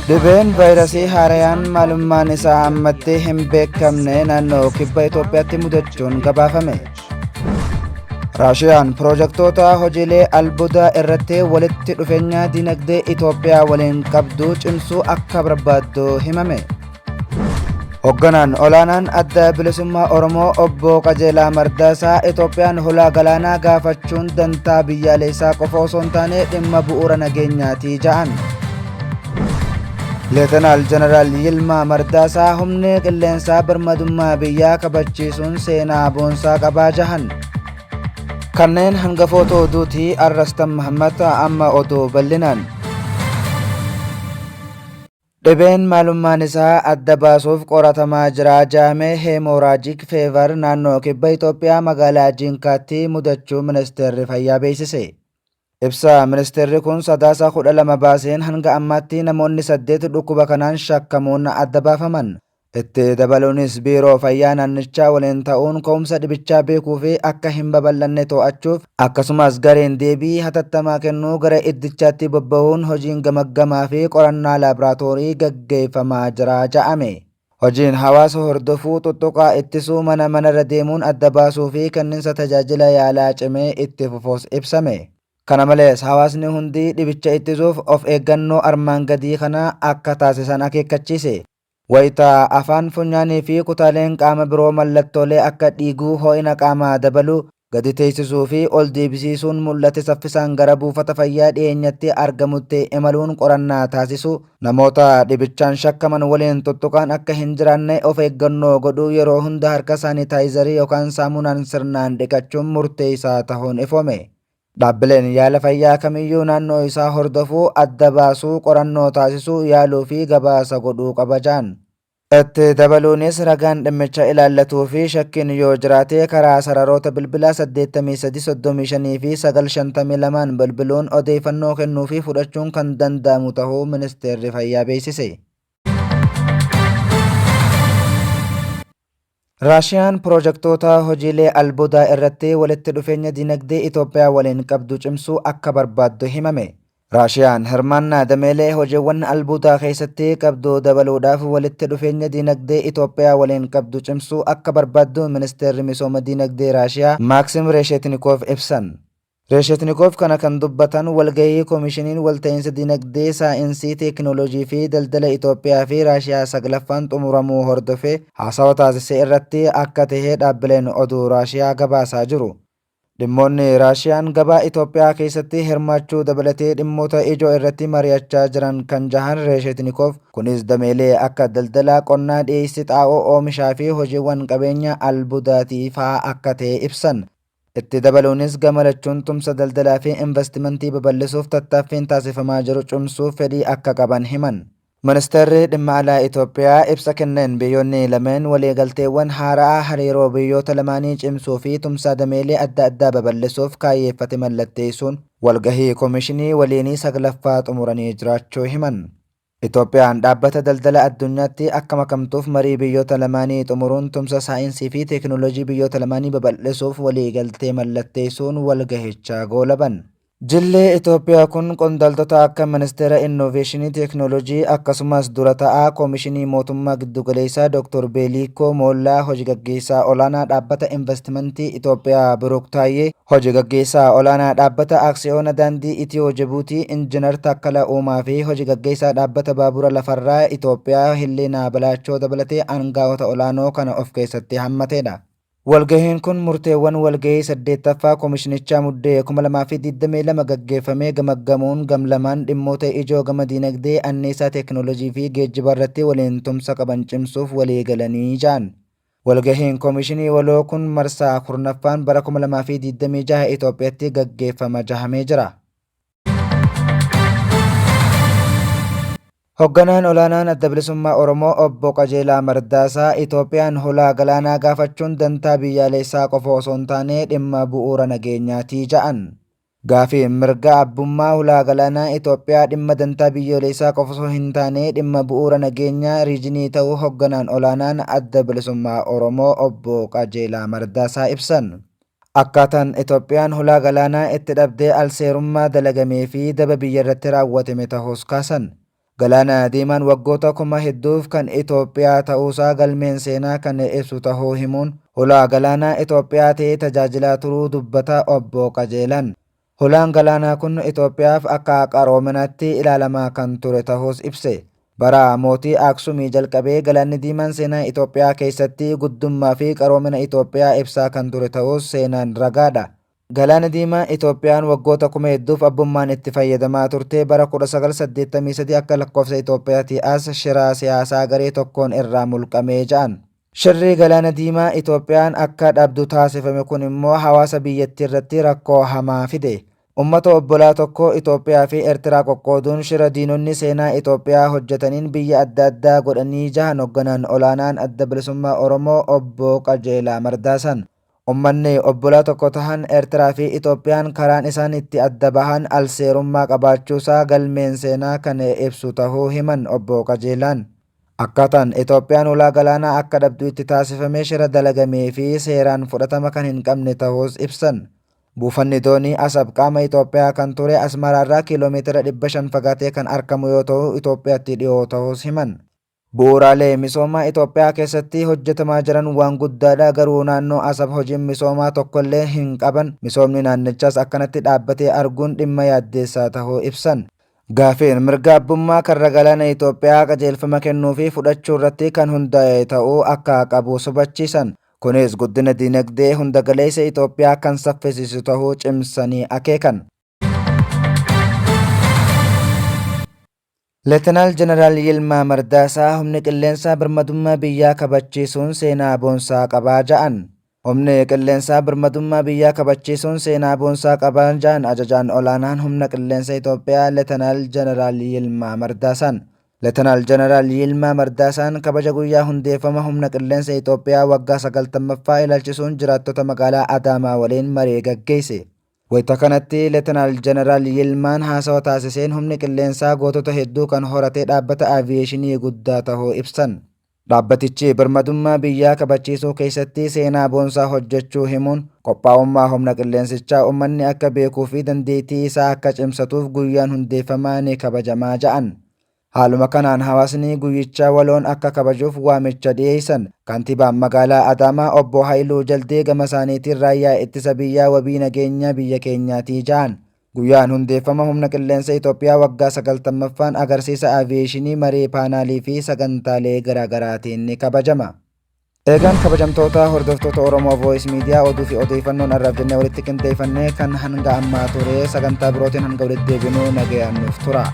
Dhibeen vaayirasii haarayaan maalummaan isaa ammatti hin beekamne naannoo kibba Itoophiyaatti mudachuun gabaafame. Raashiyaan piroojaktoota hojiilee albuudaa irratti walitti dhufeenya dinagdee Itoophiyaa waliin qabdu cimsuu akka barbaaddu himame. Hogganaan olaanaan Adda Bilisummaa Oromoo Obbo Qajeelaa Mardaasaa Itoophiyaan hulaa galaanaa gaafachuun dantaa biyyaalessaa qofa osoo hin taane dhimma bu'uura nageenyaati ja'an. Leetanaal Jeneraal Yilmaa Mardaasaa humni qilleensaa birmadummaa biyyaa kabachiisuun seenaa boonsaa qabaa jahan. Kanneen hangafoota oduuti Arrastan Mahammad amma oduu bal'inaan. Dhibeen maalummaan isaa adda baasuuf qoratamaa jira ja'ame Hemorrhagic Fever naannoo Kibba Itoophiyaa magaalaa Jinkaatti mudachuu Ministeerri Fayyaa beeksise. Ibsa ministeerri kun Sadaasa 12 baaseen hanga ammaatti namoonni 8 dhukkuba kanaan shakkamuun adda baafaman. Itti dabaluunis Biiroo Fayyaa naannichaa waliin ta'uun ka'umsa dhibichaa beekuu fi akka hin babal'anne to'achuuf akkasumas gareen deebii hatattamaa kennuu gara iddichaatti bobba'uun hojiin gamaggamaa fi qorannaa laaboraatoorii gaggeeffamaa jira ja'ame. Hojiin hawaasa hordofuu, tuttuqaa ittisuu, mana manarra deemuun adda baasuu fi kenninsa tajaajila yaalaa cimee itti fufuus ibsame. Kana malees hawaasni hundi dhibicha ittisuuf of eeggannoo armaan gadii kana akka taasisan akeekkachiise. Wayita afaan, funyaanii fi kutaaleen qaama biroo mallattoolee akka dhiiguu, ho'ina qaamaa dabaluu, gadi teessisuu fi ol deebisiisuun mul'ate saffisaan gara buufata fayyaa dhiyeenyatti argamutti imaluun qorannaa taasisuu, namoota dhibichaan shakkaman waliin tuttuqaan akka hin jiraanne of eeggannoo godhuu, yeroo hunda harka saanitaayizarii yookaan saamunaan sirnaan dhiqachuun murteessaa tahuun ifoome. Dhaabbileen yaala fayyaa kamiyyuu naannoo isaa hordofuu, adda baasuu, qorannoo taasisuu, yaaluu fi gabaasa godhuu qaba ja'an. Itti dabaluunis ragaan dhimmicha ilaallatuu fi shakkiin yoo jiraate karaa sararoota bilbilaa 83 35 fi 9 52n bilbiluun odeeyfannoo kennuu fi fudhachuun kan danda'amu tahuu Ministeerri Fayyaa beeksise. Raashiyaan piroojaktoota hojiilee albuudaa irratti walitti dhufeenya dinagdee Itoophiyaa waliin qabdu cimsuu akka barbaaddu himame. Raashiyaan hirmaannaa dameelee hojiiwwan albuudaa keessatti qabdu dabaluudhaaf walitti dhufeenya dinagdee Itoophiyaa waliin qabdu cimsuu akka barbaaddu Ministeerri Misooma Dinagdee Raashiyaa Maaksim Reesheetnikoov ibsan. Reshetnikov kana kan dubbatan walgahii Komishiniin Walta'iinsa Dinagdee, Saayinsii, Teeknooloojii fi Daldala Itoophiyaa fi Raashiyaa 9ffaan xumuramuu hordofee haasawa taasise irratti akka tahe dhaabbileen oduu Raashiyaa gabaasaa jiru. Dhimmoonni Raashiyaan gabaa Itoophiyaa keessatti hirmaachuu dabalatee dhimmoota ijoo irratti mari'achaa jiran kan jahan Reshetnikov, kunis dameelee akka daldalaa, qonnaa, dhiyeessi xaa'oo, oomishaa fi hojiiwwan qabeenya albudaatii fa'aa akka tahe ibsan. Itti dabaluunis gama lachuun tumsa daldalaa fi invastimantii babal'isuuf tattaaffiin taasifamaa jiru cimsuuf fedhii akka qaban himan. Ministeerri Dhimma Alaa Itoophiyaa ibsa kenneen biyyoonni lameen waliigalteewwan haaraa hariiroo biyyoota lamaanii cimsuu fi tumsaa dameelee adda addaa babal'isuuf kaayyeeffate mallatteessuun walgahii komishinii waliinii 9ffaa xumuranii jiraachuu himan. Itoophiyaan Dhaabbata Daldala Addunyaatti akka makamtuuf marii biyyoota lamaanii xumuruun tumsa saayinsii fi teeknooloojii biyyoota lamaanii babal'isuuf waliigaltee mallatteessuun walgahicha goolaban. Jilli Itoophiyaa kun qondaaltota akka Ministeera Innooveeshinii Teeknooloojii akkasumas Dura Ta'aa Komishinii Mootummaa Giddugaleessaa Dooktor Beeliikoo Moollaa, Hoji-gaggeessaa Olaanaa Dhaabbata Invastimantii Itoophiyaa Biruuk Taayyee, Hoji gaggeessaa olaanaa Dhaabbata Aksiyoona Daandii Itiyoo Jibuutii Injinar Taakkala Uumaa fi Hoji gaggeessaa Dhaabbata Baabura Lafarraa Itoophiyaa Hilliinaa Balaachoo dabalatee aangaa'ota olaanoo kana of keessatti hammateedha. Walgahiin kun murteewwan walgahii 8ffaa komishinichaa Muddee 2022 gaggeeffame gamaggamuun gamlamaan dhimmoota ijoo gama diinagdee, anniisaa, teeknooloojii fi geejjibaarratti waliin tumsa qaban cimsuuf waliigalanii ja'an. Walgahiin Komishinii Waloo kun marsaa 10ffaan bara 2026 Itoophiyatti gaggeeffama jahamee jira. Hogganaan Olaanaan Adda Bilisummaa Oromoo Obbo Qajeelaa Mardaasaa Itoophiyaan hulaa galaanaa gaafachuun dantaa biyyaaleessaa qofa osoo hin taane dhimma bu'uura nageenyaati ja'an. Gaafiin mirga abbummaa hulaa galaanaa Itoophiyaa dhimma dantaa biyyooleessaa qofa osoo hin taane dhimma bu'uura nageenyaa riijinii ta'uu Hogganaan Olaanaan Adda Bilisummaa Oromoo Obbo Qajeelaa Mardaasaa ibsan. Akkaataan Itoophiyaan hulaa galaanaa itti dhabde alseerummaa dalagamee fi daba biyyarratti raawwatame tahuus kaasan. Galaana Diimaan waggoota 8000f kan Itoophiyaa ta'uusaa galmeen seenaa kan ibsu tahuu himuun, hulaa galaanaa Itoophiyaa ta'ee tajaajilaa turuu dubbata Obbo Qajeelaan. Hulaan galaanaa kun Itoophiyaaf akka qaroominaatti ilaalamaa kan ture tahuus ibse. Bara mootii Aaksumii jalqabee Galaanni Diimaan seenaa Itoophiyaa keessatti guddummaa fi qaroomina Itoophiyaa ibsaa kan ture ta'uus seenaan ragaadha. Galaana Diimaa Itoophiyaan waggoota 8000f abbummaan itti fayyadamaa turte bara 1983 akka lakkoofsa Itoophiyaatii as shira siyaasaa garee tokkoon irraa mulqame ja'an. Shirri Galaana Diimaa Itoophiyaan akka dhabdu taasifame kun immoo hawaasa biyyattiirratti rakkoo hamaa fide. Ummata obbolaa tokko Itoophiyaa fi Ertiraa qoqqooduun shira diinonni seenaa Itoophiyaa hojjetaniin biyya adda addaa godhanii jahan hogganaan olaanaan Adda Bilisummaa Oromoo Obbo Qajeelaa Mardaasan. Ummanni obbolaa tokko tahan Ertiraa fi Itoophiyaan karaan isaan itti adda bahan al-seerummaa qabaachuusaa galmeen seenaa kan ibsu tahuu himan Obbo Qajeelaan. Akkaataan Itoophiyaan hulaa galaanaa akka dhabdu itti taasifame shira dalagamee fi seeraan fudhatama kan hin qabne tahuus ibsan. Buufanni doonii Asab qaama Itoophiyaa kan ture Asmaraarraa kiiloomeetira 500 fagaatee kan arkamu yoo tahu Itoophiyaatti dhiyoo tahuus himan. Bu'uuraalee misoomaa Itoophiyaa keessatti hojjetamaa jiran waan guddaadha, garuu naannoo Asab hojiin misoomaa tokkollee hin qaban, misoomni naannichaas akkanatti dhaabbatee arguun dhimma yaaddeessaa tahuu ibsan. Gaafiin mirga abbummaa karra galaana Itoophiyaa qajeelfama kennuu fi fudhachuurratti kan hundaa'e ta'uu akka qabus hubachiisan. Kunis guddina diinagdee hundagaleessa Itoophiyaa kan saffisiisu tahuu cimsanii akeekan. Letenaal Jeneraal Yilmaa Mardaasaa humni qilleensaa birmadummaa biyyaa kabachiisuun seenaa boonsaa qabaa ja'an. Humni qilleensaa birmadummaa biyyaa kabachiisuun seenaa boonsaa qabaa ja'an ajajaan olaanaan humna qilleensa Itoophiyaa Letenaal Jeneraal Yilmaa Mardaasaan. Letenaal Jeneraal Yilmaa Mardaasaan kabaja guyyaa hundeeffama humna qilleensa Itoophiyaa waggaa 90ffaa ilaalchisuun jiraattota magaalaa Adaamaa waliin marii gaggeesse. Wayita kanatti Letenaal Jeneraal Yilmaan haasawa taasiseen humni qilleensaa gootota hedduu kan horate dhaabbata aviyeeshinii guddaa tahuu ibsan. Dhaabbatichi birmadummaa biyyaa kabachiisuu keessatti seenaa boonsaa hojjechuu himuun, qophaa'ummaa humna qilleensichaa ummanni akka beekuu fi dandeettii isaa akka cimsatuuf guyyaan hundeeffamaa ni kabajamaa ja'an. Haaluma kanaan hawaasni guyyicha waloon akka kabajuuf waamicha dhiyeessan. Kantiibaan magaalaa Adaamaa obbo Hayiluu Jaldee gama isaaniitiin raayyaa ittisa biyyaa wabii nageenya biyya keenyaati ja'an. Guyyaan hundeeffama humna qilleensa Itoophiyaa waggaa 90ffaan agarsiisa aviyeeshinii, marii paanaalii fi sagantaalee garaagaraatiin ni kabajama. Eegaan kabajamtoota hordoftoota Oromoo Voice Media oduu fi odeeffannoon har'aaf jennee walitti qindeeffannee kan hanga ammaa ture sagantaa birootiin hanga walitti deebinu nagayaan nuuf tura.